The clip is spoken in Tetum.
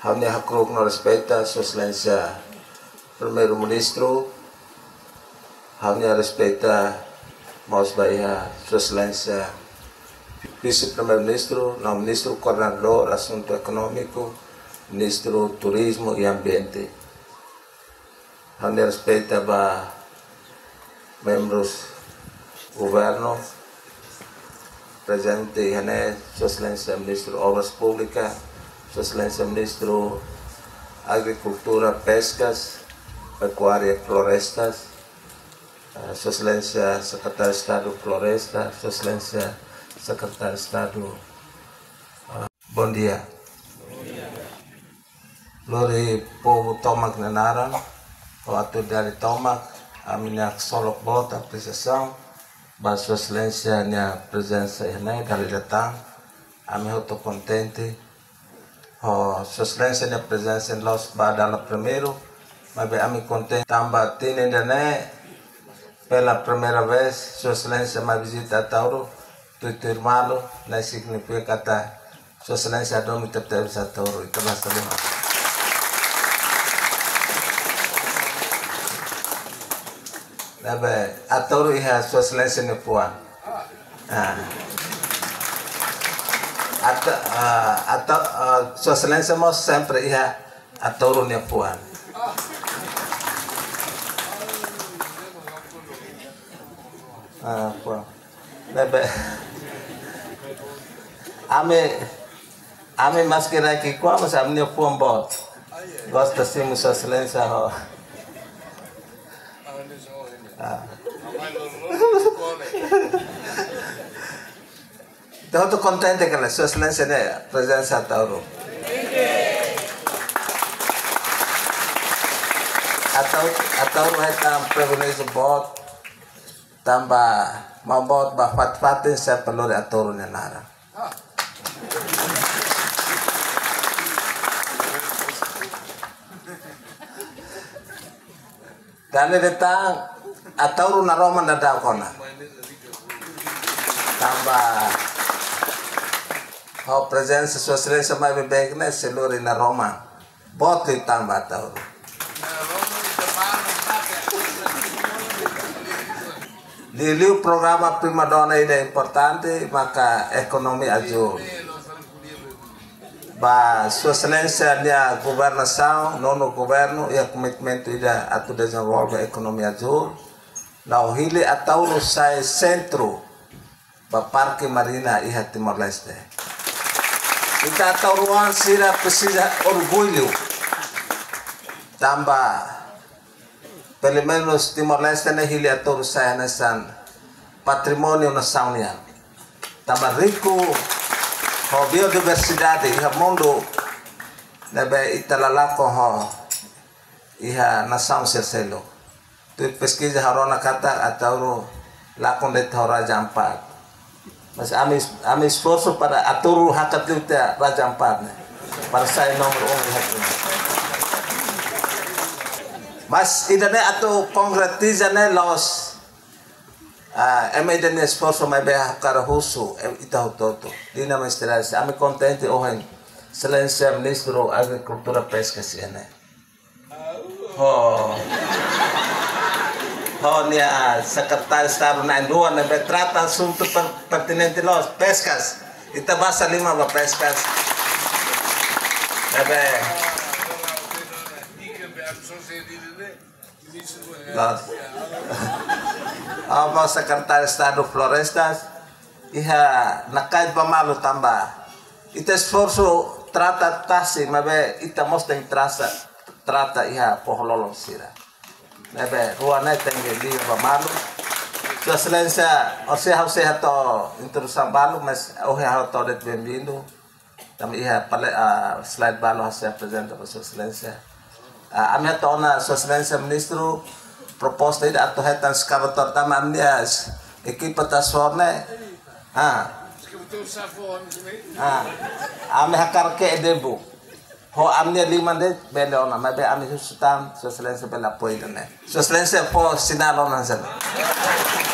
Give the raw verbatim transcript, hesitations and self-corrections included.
Ha'u-nia hakru'uk no respeita Sua Exelénsia Primeiru-Ministru, ha'u-nia respeita mós ba iha Sua Exelénsia Vise-Primeiru-Ministru, no Ministru Koordenadór Asuntu Ekonómiku, Ministru Turizmu i Ambiente. Ha'u-nia respeita ba membrus governu, prezente iha ne'e, Sua Exelénsia Ministru Obras Públikas, Sua Exelénsia Ministru Agrikultura, Peskas, Pekuária i Florestas, eh, Sua Exelénsia Sekretáriu Estadu Floresta, Sua Exelénsia Sekretáriu Estadu, eh, bondia. Lori povu tomak nia naran, ho atu dari tomak, ami-nia ksolok boot apresiasaun ba Sua Exelénsia nia prezensa iha ne'e dala ida tan, ami hotu kontente. Ho Sua Exelénsia nia prezensa la'ós ba dala primeiru, maibé ami kontente tanba tinan ida-ne'e, pela primeira vez, Sua Exelénsia mai vizita Ataúro, tuir-tuir malu, ne'e signifika katak Sua Exelénsia hadomi tebetebes Ataúro, ita basa liman. Ne'ebé, Ataúro iha Sua Exelénsia nia fuan. Ah. Ata-, ah, ata-, ah, Sua Exelénsia mós sempre iha Ataúro nia fuan. Ah, fuan. Ne'ebé, ami, ami maski rai ki'ikoan, mas ami-nia fuan boot. Gosta simu Sua Exelénsia ho. Ah. Ita hotu kontente katak Sua Exelénsia nia prezensa Ataúro. Ataúro, Ataúro hetan priviléjiu boot, tanba maun boot ba fatin-fatin sempre lori Ataúro nia naran. Dala ida tan Ataúro naroman daudaun ona. Tanba ho prezensa Sua Exelénsia mai beibeik ne'e sei lori naroman. Boot liután ba Ataúro. Liuliu programa primadona ida importante maka ekonomia azúl. Ba Sua Exelénsia nia governasaun, nonu governu, iha komitmentu ida atu dezenvolve ekonomia azúl. No hili Ataúro sai sentru ba Parke Marina iha Timor-Leste. Ita Ataúroan sira presiza orgullu. Tanba, pelumenus Timor-Leste ne'e hili Ataúro sai hanesan patrimóniu nasaun nian. Tanba riku ho biodiversidade iha mundu ne'ebé ita la lakon ho iha nasaun sira seluk. Tuir peskiza ha'u rona katak Ataúro lakon de'it ho Raja Ampat. Mas ami, ami esforsu para Ataúro hakat liu tiha Raja Ampat ne'e. Para sai nomor um iha ne'e. Mas ida-ne'e atu konkretiza ne'e la'ós, ah, ema ida-ne'e esforsu maibé hakarak husu, eh, ita hotu-hotu. Dina mestre, ami kontente ohin Exelénsia Ministru Agrikultura Peskas iha ne'e. Ho. Ho nia Sekretáriu Estadu na'in-rua ne'ebé trata asuntu per-, pertinente loos, peskas. Ita basa liman ba peskas. Ne'ebé. Loos. Ho Sekretáriu Estadu Florestas. Iha nakait ba malu tanba ita esforsu trata tasi, maibé ita mós tenke trasa, trata iha foho-lolon sira. Ne'ebé rua ne'e tenke liga ba malu. Sua Exelénsia, orsida ha'u sei hato'o introdusaun balu, mas ohin ha'u hato'o de'it benvindu. Tanba iha pale-, ah, slide balu ha'u sei aprezenta ba Sua Exelénsia. Ah, ami hato'o ona Sua Exelénsia Ministru proposta ida atu hetan eskavatór tanba ami-nia ekipa Tasforne. Ah. Ah, ami hakarak ke'e debu. Ho ami-nia liman de'it bele ona, maibé ami husu tan Sua Exelénsia bele apoiu ida-ne'e. Sua Exelénsia fó sinál ona hanesan ne'e.